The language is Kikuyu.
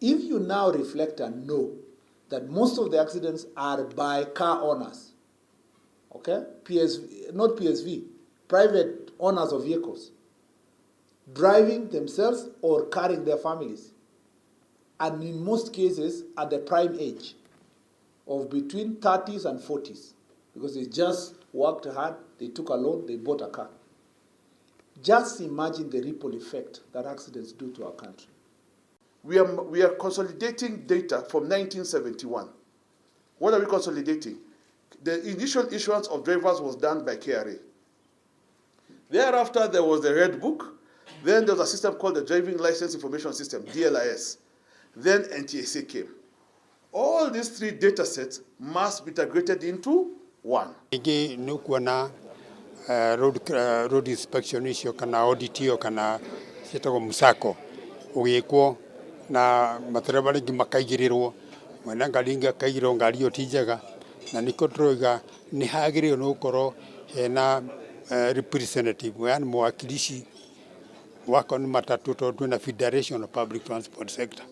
If you now reflect and know that most of the accidents are by car owners, okay, PSV, not PSV, private owners of vehicles, driving themselves or carrying their families, and in most cases at the prime age of between 30s and 40s, because they just worked hard, they took a loan, they bought a car. Just imagine the ripple effect that accidents do to our country. We are consolidating data from 1971. What are we consolidating? The initial issuance of drivers was done by KRA. Thereafter, there was the Red Book. Then there was a system called the Driving License Information System, DLIS. Then NTSA came. All these three data sets must be integrated into one. Rĩngĩ nĩ ũkuona road inspection icio kana audit ĩyo kana ciĩtagwo msako ũgĩkwo na matereba rĩngĩ makaigĩrĩrwo, mwene ngari ĩngĩ akaigĩrĩrwo ngari ĩyo ti njega, na nĩkĩo tũrauga nĩ hagĩrĩirwo nĩ gũkorwo hena representative, yani mwakilishi wako nĩ matatũ, tondũ twĩna Federation of Public Transport Sector.